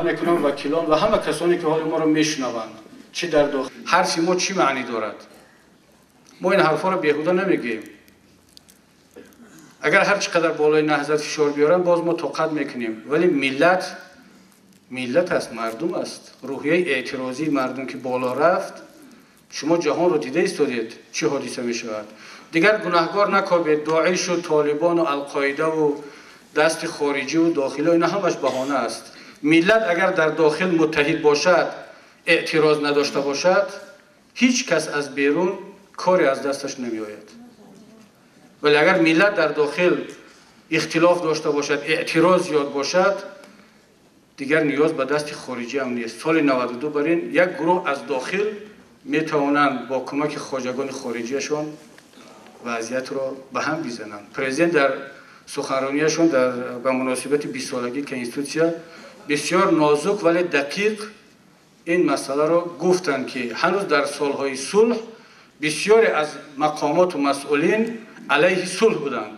мекунам вакилон ва ҳама касоне ки ҳоли моро мешунаванд, чӣ дар дохил, ҳарфи мо чӣ маънӣ дорад. Мо ин ҳарфҳоро беҳуда намегӯем. Агар ҳар чӣ қадар болои Наҳзат фишор биёранд, боз мо тоқат мекунем. Вале миллат миллат аст, мардум аст. Рӯҳияи эътирозии мардум ки боло рафт, шумо ҷаҳонро дида истодед, чӣ ҳодиса мешавад. Дигар гунаҳгор накобед, Доишу Толибону Алқоидаву дасти хориҷиву дохилӣ, ина ҳамаш баҳона аст. Миллат агар дар дохил муттаҳид бошад, эътироз надошта бошад, ҳеҷ кас аз берун коре аз дасташ намеояд. Вале агар миллат дар дохил ихтилоф дошта бошад, эътироз зиёд бошад, дигар ниёз ба дасти хориҷӣ ҳам нест. Соли 92 бар ин як гурӯҳ аз дохил метавонанд бо кӯмаки хоҷагони хориҷиашон вазъиятро ба ҳам бизананд. Президент дар суханронияшон ба муносибати 20-солагии конститутсия бисёр нозук вале дақиқ ин масъаларо гуфтанд, ки ҳанӯз дар солҳои сулҳ бисёре аз мақомоту масъулин алайҳи сулҳ буданд.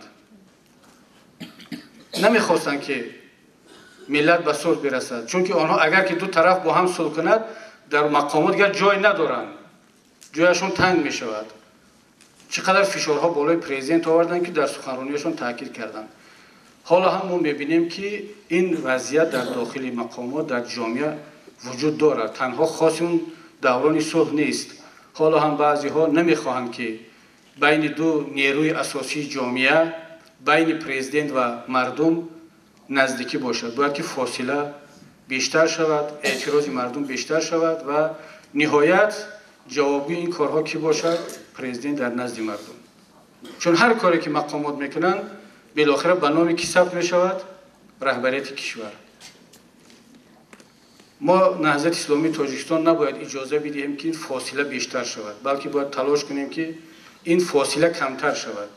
Намехостанд, ки миллат ба сулҳ бирасад, чунки онҳо агар ки ду тараф бо ҳам сулҳ кунад, дар мақомот дигар ҷой надоранд, ҷояшон танг мешавад. Чӣ қадар фишорҳо болои президент оварданд, ки дар суханронияшон таъкид карданд. Ҳоло ҳам мо мебинем, ки ин вазъият дар дохили мақомот, дар ҷомеа вуҷуд дорад. Танҳо хоси он даврони сулҳ нест. Ҳоло ҳам баъзеҳо намехоҳанд, ки байни ду нерӯи асосии ҷомеа, байни президент ва мардум наздикӣ бошад. Бояд ки фосила бештар шавад, эътирози мардум бештар шавад ва ниҳоят ҷавобгӯи ин корҳо кӣ бошад? Президент дар назди мардум. Чун ҳар коре ки мақомот мекунанд, билохира ба номи кӣ сабт мешавад? Раҳбарияти кишвар. Мо Наҳзати Исломии Тоҷикистон набояд иҷоза бидиҳем, ки ин фосила бештар шавад, балки бояд талош кунем, ки ин фосила камтар шавад.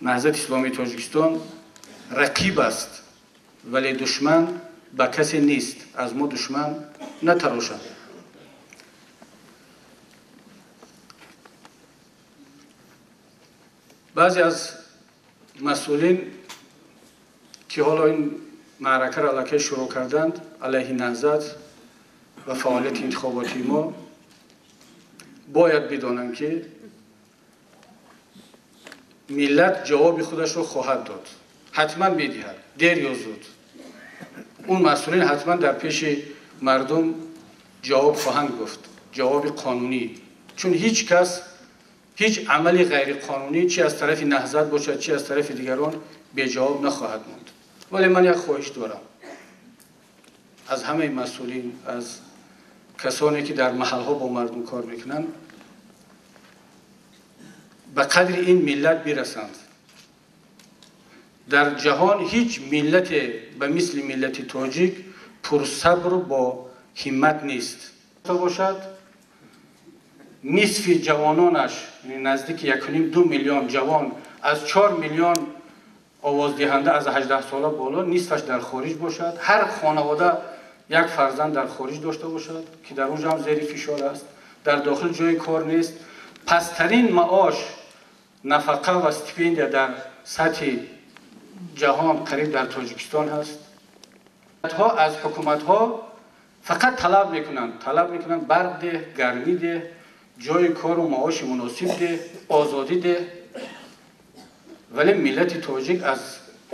Наҳзати Исломии Тоҷикистон рақиб аст, вале душман ба касе нест. Аз мо душман натарошанд. Баъзе аз масъулин, ки ҳоло ин маъракаро аллакай шурӯъ карданд алайҳи Наҳзат ва фаъолияти интихоботии мо, бояд бидонанд, ки миллат ҷавоби худашро хоҳад дод. Ҳатман медиҳад, дер ё зуд. Он масъулин ҳатман дар пеши мардум ҷавоб хоҳанд гуфт, ҷавоби қонунӣ. Чун ҳеҷ кас ҳеҷ амали ғайриқонунӣ, чи аз тарафи Наҳзат бошад, чи аз тарафи дигарон, беҷавоб нахоҳад монд. Вале ман як хоҳиш дорам аз ҳамаи масъулин, аз касоне ки дар маҳалҳо бо мардум кор мекунанд, ба қадри ин миллат бирасанд. Дар ҷаҳон ҳеҷ миллате ба мисли миллати тоҷик пурсабру бо ҳиммат нест. Бошад, нисфи ҷавононаш, наздики 1,5-2 миллион ҷавон аз 4 миллион овоздиҳанда аз 18 сола боло, нисфаш дар хориҷ бошад. Ҳар хонавода як фарзанд дар хориҷ дошта бошад, ки дар онҷо ҳам зери фишор аст, дар дохил ҷои кор нест. Пасттарин маош, нафақа ва стипендия дар сатҳи ҷаҳон қариб дар Тоҷикистон ҳаст. Аз ҳукуматҳо фақат талаб мекунанд барқ деҳ, гармӣ деҳ, ҷои кору маоши муносиб деҳ, озодӣ деҳ. Вале миллати тоҷик аз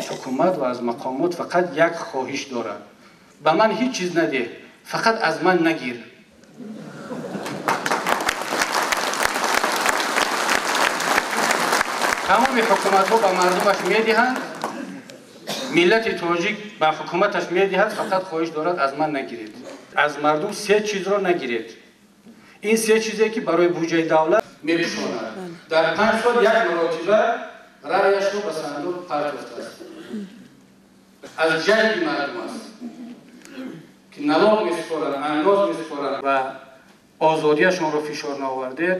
ҳукумат ва аз мақомот фақат як хоҳиш дорад: ба ман ҳеҷ чиз надеҳ, фақат аз ман нагир. Тамоми ҳукуматҳо ба мардумаш медиҳанд, миллати тоҷик ба ҳукуматаш медиҳад, фақат хоҳиш дорад аз ман нагиред. Аз мардум се чизро нагиред. Ин се чизе ки барои буҷаи давлат мепӯшонад. Дар 5 сол як маротиба раъяшро ба сандуқ партофтааст. Аз ҷайби мардум аст, ки налог месупоранд, андоз месупоранд ва озодиашонро фишор наовардед.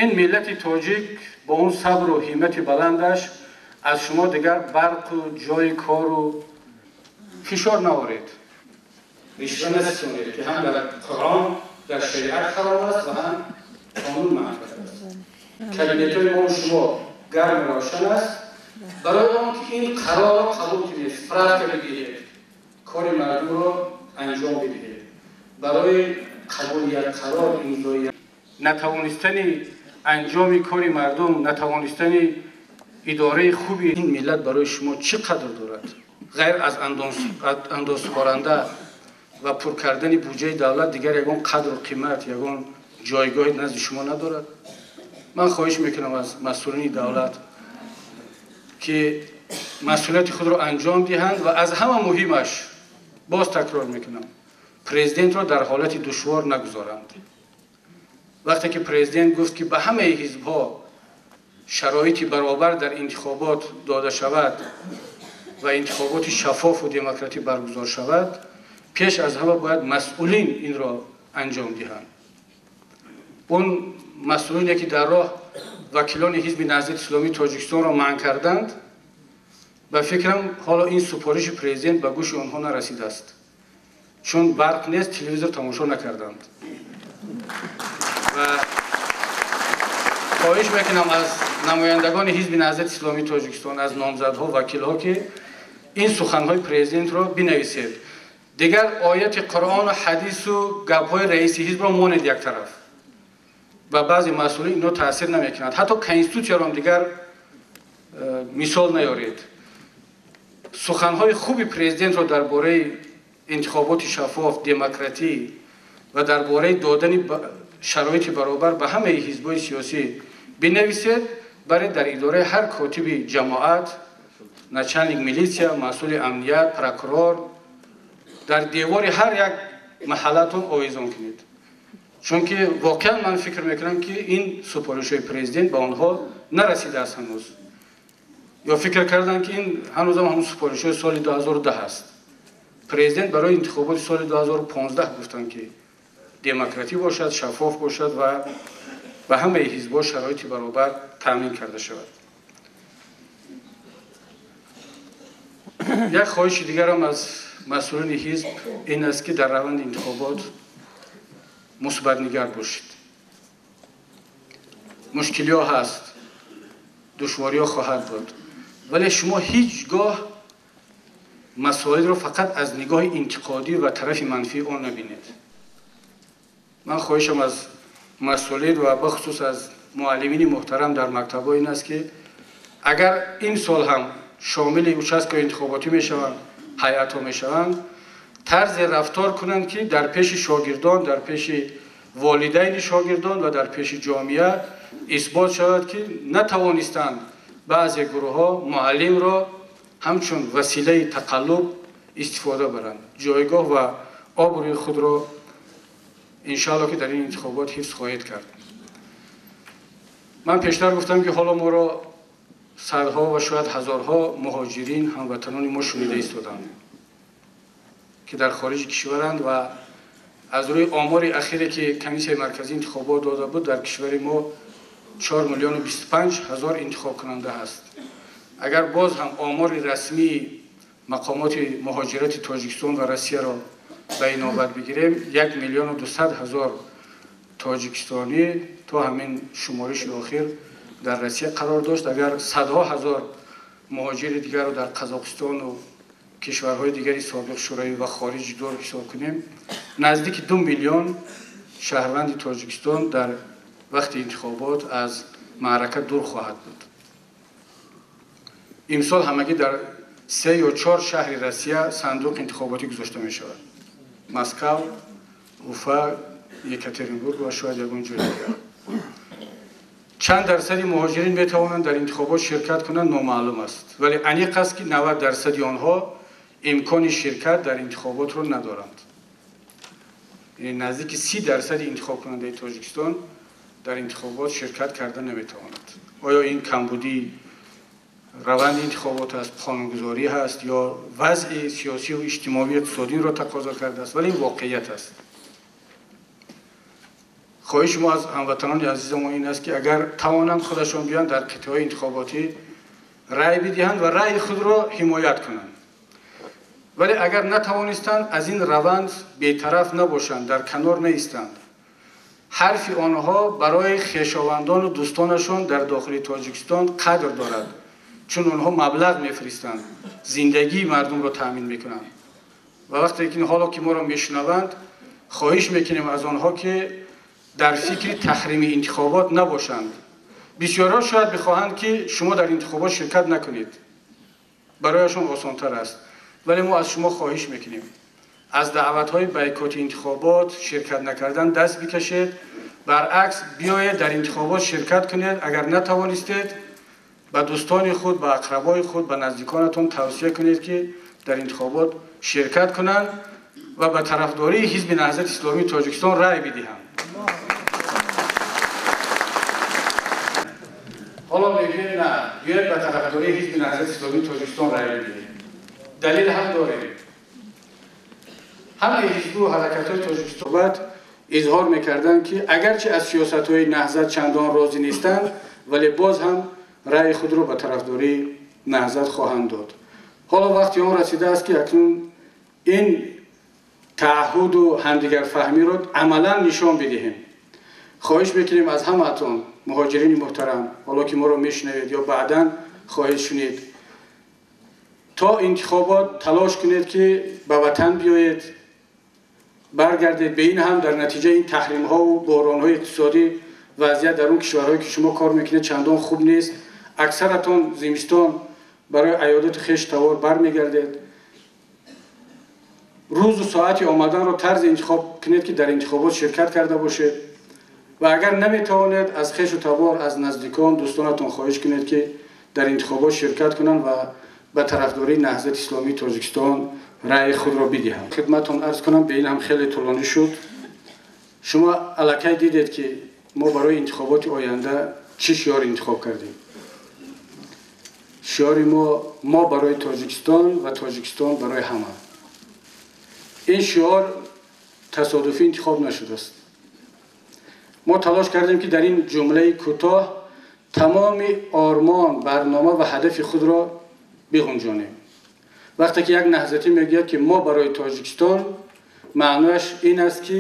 Ин миллати тоҷик бо он сабру ҳиммати баландаш аз шумо дигар барқу ҷои кору фишор наоред. Ришва наситонед, ки ҳам дар Қуръон, дар шариат ҳаром аст ва ҳам қонун манъ кардааст. Кабинетҳои мо шумо гарму равшан аст. Барои он ки ин қарорро қабул кунед, справка бигиред, кори мардумро анҷом бидиҳед. Барои қабули як қарор, имзои натавонистани анҷоми кори мардум, натавонистани идораи хуби ин миллат барои шумо чӣ қадр дорад? Ғайр аз андозсупоранда ва пур кардани буҷаи давлат дигар ягон қадру қимат, ягон ҷойгоҳи назди шумо надорад. Ман хоҳиш мекунам аз масъулини давлат ки масъулияти худро анҷом диҳанд ва аз ҳама муҳимаш, боз такрор мекунам, президентро дар ҳолати душвор нагузоранд. Вақте ки президент гуфт ки ба ҳамаи ҳизбҳо шароити баробар дар интихобот дода шавад ва интихоботи шаффофу демократӣ баргузор шавад, пеш аз ҳама бояд масъулин инро анҷом диҳанд. Он масъулине ки дар роҳ вакилони ҳизби Наҳзати Исломии Тоҷикистонро манъ карданд, ба фикрам ҳоло ин супориши президент ба гӯши онҳо нарасидааст, чун барқ нест, телевизор тамошо накарданд. Ва хоҳиш мекунам аз намояндагони ҳизби Наҳзати Исломии Тоҷикистон, аз номзадҳо, вакилҳо ки ин суханҳои президентро бинависед. Дигар ояти Қуръону ҳадису гапҳои раиси ҳизбро монед як тараф. Ба баъзе масъулин ино таъсир намекунад. Ҳатто конститутсияро ҳам дигар мисол наёред. Суханҳои хуби президентро дар бораи интихоботи шаффоф, демократӣ ва дар бораи додани шароити баробар ба ҳамаи ҳизбҳои сиёсӣ бинависед, баре дар идораи ҳар котиби ҷамоат, начальник милитсия, масъули амният, прокурор, дар девори ҳар як маҳаллатон овезон кунед. Чунки воқеан ман фикр мекунам ки ин супоришҳои президент ба онҳо нарасидааст ҳанӯз. Ё фикр карданд ки ин ҳанӯзам ҳамон супоришҳои соли 2010 аст. Президент барои интихоботи соли 2015 гуфтанд ки демократӣ бошад, шаффоф бошад ва ба ҳамаи ҳизбҳо шароити баробар таъмин карда шавад. Як хоҳиши дигарам аз масъулини ҳизб ин аст ки дар раванди интихобот мусбатнигар бошед. Мушкилиҳо ҳаст, душвориҳо хоҳад буд, вале шумо ҳеҷ гоҳ масоилро фақат аз нигоҳи интиқодӣ ва тарафи манфии он набинед. Ман хоҳишам аз масъулин ва бахусус аз муаллимини муҳтарам дар мактабҳо ин аст ки агар ин сол ҳам шомили участкаи интихоботӣ мешаванд, ҳайатҳо мешаванд, тарзе рафтор кунанд ки дар пеши шогирдон, дар пеши волидайни шогирдон ва дар пеши ҷомеа исбот шавад ки натавонистанд баъзе гурӯҳҳо муаллимро ҳамчун василаи тақаллуб истифода баранд. Ҷойгоҳ ва обрӯи худро иншаалло ки дар ин интихобот ҳифз хоҳед кард. Ман пештар гуфтам ки ҳоло моро садҳо ва шояд ҳазорҳо муҳоҷирин ҳамватанони мо шунида истоданд ки дар хориҷи кишваранд ва аз рӯи омори ахире ки Комиссияи марказии интихобот дода буд, дар кишвари мо 4 миллиону 25 ҳазор интихобкунанда ҳаст. Агар боз ҳам омори расмии мақомоти муҳоҷирати Тоҷикистон ва Россияро ба инобат бигирем, 1 миллиону 200 ҳазор тоҷикистонӣ то ҳамин шумориши охир дар Россия қарор дошт. Агар садҳо ҳазор муҳоҷири дигарро дар Қазоқистону кишварҳои дигари собиқ шӯравӣ ва хориҷи дур ҳисоб кунем, наздики 2 миллион шаҳрванди Тоҷикистон дар вақти интихобот аз маърака дур хоҳад буд. Имсол ҳамагӣ дар 3 ё 4 шаҳри Россия сандуқи интихоботӣ гузошта мешавад: Москав, Уфа, Екатеринбург ва шояд ягон ҷои дигар. Чанд дарсади муҳоҷирин метавонанд дар интихобот ширкат кунанд номаълум аст, вале аниқ аст ки 90% онҳо имкони ширкат дар интихоботро надоранд. Яъне наздики 30% интихобкунандаи Тоҷикистон дар интихобот ширкат карда наметавонад. Оё ин камбудии раванди интихобот аст, қонунгузорӣ ҳаст ё вазъи сиёсию иҷтимоию иқтисодиро тақозо кардааст, вале ин воқеият аст. Хоҳиши мо аз ҳамватанони азизамон ин аст ки агар тавонанд худашон биёнд дар қитъаҳои интихоботӣ рай бидиҳанд ва раъи худро ҳимоят кунанд. Вале агар натавонистанд, аз ин раванд бетараф набошанд, дар канор наистанд. Ҳарфи онҳо барои хешовандону дӯстонашон дар дохили Тоҷикистон қадр дорад, чун онҳо маблағ мефиристанд, зиндагии мардумро таъмин мекунанд. ва вақте ки ҳоло ки моро мешунаванд, хоҳиш мекунем аз онҳо ки дар фикри таҳрими интихобот набошанд. Бисёрҳо шояд бихоҳанд ки шумо дар интихобот ширкат накунед, барояшон осонтар аст, вале мо аз шумо хоҳиш мекунем аз даъватҳои бойкоти интихобот ширкат накардан даст бикашед, баръакс биёед дар интихобот ширкат кунед. Агар натавонистед, ба дӯстони худ, ба ақрабои худ, ба наздиконатон тавсия кунед ки дар интихобот ширкат кунанд ва ба тарафдории Ҳизби Наҳзати Исломии Тоҷикистон рай бидиҳанд. Ҳоло мегӯем на, биёед ба тарафдории Ҳизби Наҳзати Исломии Тоҷикистон рай бидиҳем. Далил ҳам дорем. Ҳамаи ҳизбу ҳаракатҳои Тоҷикистон баъд изҳор мекарданд ки агарчи аз сиёсатҳои Наҳзат чандон розӣ нестанд, вале боз ҳам раъи худро ба тарафдории Наҳзат хоҳанд дод. Ҳоло вақти он расидааст ки акнун ин таъҳуду ҳамдигарфаҳмиро амалан нишон бидиҳем. Хоҳиш мекунем аз ҳамаатон, муҳоҷирини муҳтарам, ҳоло ки моро мешунавед ё баъдан хоҳед шунид, то интихобот талош кунед ки ба ватан биёед, баргардед. Ба ин ҳам дар натиҷаи ин таҳримҳову боронҳои иқтисодӣ вазъият дар он кишварҳое ки шумо кор мекунед чандон хуб нест. Аксаратон зимистон барои аёдати хеш тавор бармегардед. Рӯзу соати омаданро тарзе интихоб кунед ки дар интихобот ширкат карда бошед ва агар наметавонед, аз хешу табор, аз наздикон, дӯстонатон хоҳиш кунед ки дар интихобот ширкат кунанд ва ба тарафдории Наҳзати Исломии Тоҷикистон раъи худро бидиҳанд. Хидматтон арз кунам, ба ин ҳам хеле тӯлонӣ шуд. Шумо аллакай дидед ки мо барои интихоботи оянда чӣ шиор интихоб кардем. Шиори мо мо барои Тоҷикистон ва Тоҷикистон барои ҳама. Ин шиор тасодуфӣ интихоб нашудааст. Мо талош кардем ки дар ин ҷумлаи кӯтоҳ тамоми ормон, барнома ва ҳадафи худро биғунҷонем. Вақте ки як наҳзатӣ мегӯяд ки мо барои Тоҷикистон, маънояш ин аст ки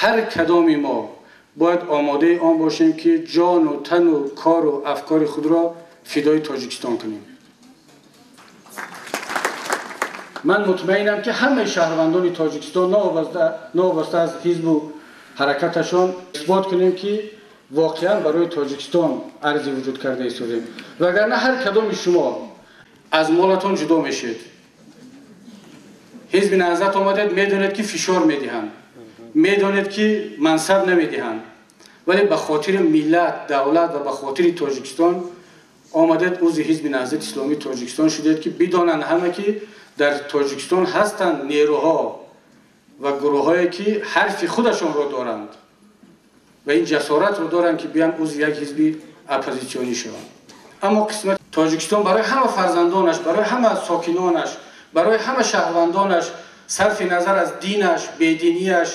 ҳар кадоми мо бояд омодаи он бошем ки ҷону тану кору афкори худро фидои Тоҷикистон кунем. Ман мутмаинам ки ҳамаи шаҳрвандони Тоҷикистон новобаста аз ҳизбу ҳаракаташон исбот кунем ки воқеан барои Тоҷикистон арзи вуҷуд карда истодем. Вагарна ҳар кадоми шумо аз молатон ҷудо мешед. Ҳизби Наҳзат омадед, медонед ки фишор медиҳанд, медонед ки мансаб намедиҳанд, вале ба хотири миллат, давлат ва ба хотири Тоҷикистон омадед, узви Ҳизби Наҳзати Исломии Тоҷикистон шудед ки бидонанд ҳама ки дар Тоҷикистон ҳастанд нерӯҳо ва гурӯҳҳое ки ҳарфи худашонро доранд ва ин ҷасоратро доранд ки биён узви як ҳизби оппозитсионӣ шаванд. Аммо қисмат Тоҷикистон барои ҳама фарзандонаш, барои ҳама сокинонаш, барои ҳама шаҳрвандонаш, сарфи назар аз динаш, бединияш,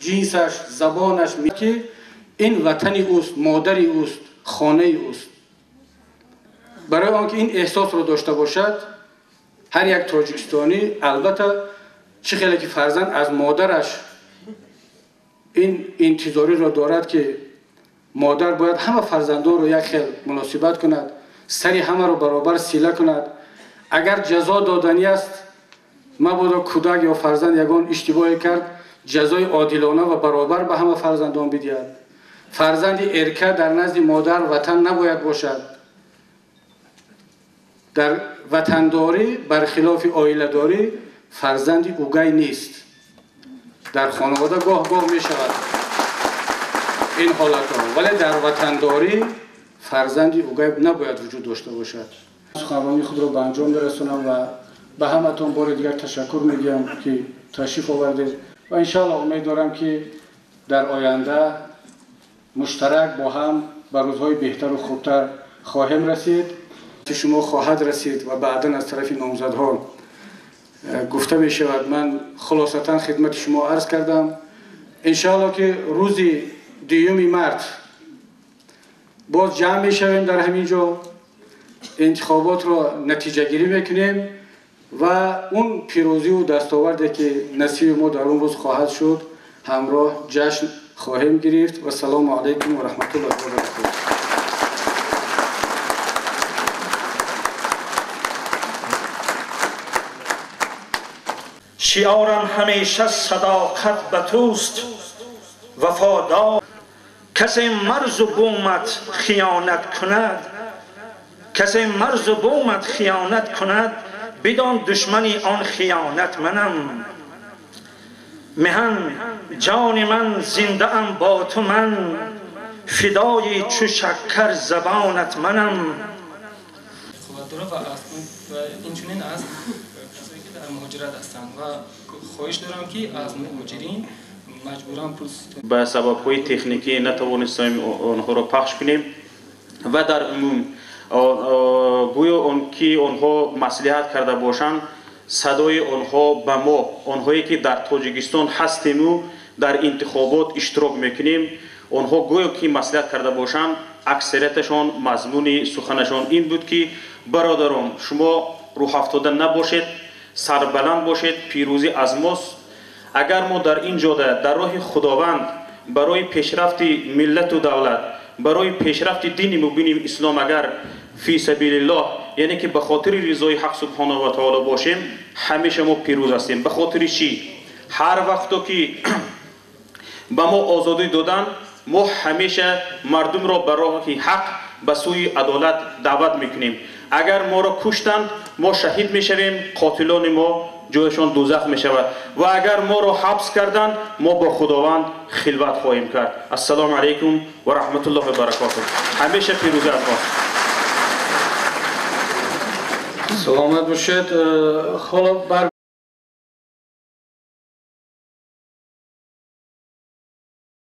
ҷинсаш, забонаш, ки ин ватани ӯст, модари ӯст, хонаи ӯст. Барои он ки ин эҳсосро дошта бошад, ҳар як тоҷикистонӣ албатта чӣ хеле ки фарзанд аз модараш ин интизориро дорад ки модар бояд ҳама фарзандонро як хел муносибат кунад, сари ҳамаро баробар сила кунад. Агар ҷазо доданӣ аст, мабодо кӯдак ё фарзанд ягон иштибоҳе кард, ҷазои одилона ва баробар ба ҳама фарзандон бидиҳад. Фарзанди эрка дар назди модар ватан набояд бошад. Дар ватандорӣ бархилофи оиладорӣ фарзанди угай нест. Дар хонавода гоҳ-гоҳ мешавад ин ҳолатҳо, вале дар ватандорӣ фарзанди угай набояд вуҷуд дошта бошад. Суханронии худро ба анҷом мерасонам ва ба ҳаматон бори дигар ташаккур мегӯям ки ташриф овардед ва иншоаллоҳ умед дорам ки дар оянда муштарак бо ҳам ба рӯзҳои беҳтару хубтар хоҳем расид. Шумо хоҳад расид ва баъдан аз тарафи номзадҳо гуфта мешавад. Ман хулосатан хидмати шумо арз кардам. Иншоаллоҳ ки рӯзи 2 март боз ҷамъ мешавем дар ҳамин ҷо, интихоботро натиҷагирӣ мекунем ва он пирӯзиву дастоварде ки насиби мо дар он рӯз хоҳад шуд, ҳамроҳ ҷашн хоҳем гирифт. Вассалому алайкум ва раҳматуллоҳи ва баракотуҳ. Шиорам ҳамеша садоқат ба туст, вафодор. Касе марзу бумат хиёнат кунад, касе марзу бумат хиёнат кунад, бидон душмани он хиёнат манам. Меҳан ҷони ман зиндаам бо ту ман, фидои чу шаккар забонат манам. Қувват дорам ва инчунин аз касое ки дар муҳоҷират ҳастанд ва хоҳиш дорам ки аз муҳоҷирин маҷбуран пул ба сабабҳои техникӣ натавонистем онҳоро пахш кунем ва дар умум гӯё он ки онҳо маслиҳат карда бошанд, садои онҳо ба мо, онҳое ки дар Тоҷикистон ҳастему дар интихобот иштирок мекунем, онҳо гӯё ки маслиҳат карда бошанд, аксарияташон мазмуни суханашон ин буд ки бародарон, шумо рӯҳафтода набошед, сарбаланд бошед, пирӯзӣ аз мост. Агар мо дар ин ҷода дар роҳи Худованд барои пешрафти миллату давлат, барои пешрафти дини мубини ислом, агар фи сабилиллоҳ, яъне ки ба хотири ризои ҳақ субҳонаҳу ва таоло бошем, ҳамеша мо пирӯз ҳастем. Ба хотири чӣ? Ҳар вақто ки ба мо озодӣ доданд, мо ҳамеша мардумро ба роҳи ҳақ, ба сӯи адолат даъват мекунем. Агар моро куштанд, мо шаҳид мешавем, қотилони мо ҷояшон дӯзах мешавад ва агар моро ҳабс карданд, мо бо Худованд хилват хоҳем кард. Ассалому алайкум ва раҳматуллоҳи ва баракотуҳ. Ҳамеша пирӯзӣ аз мост. Саломат бошед. Ҳоло бар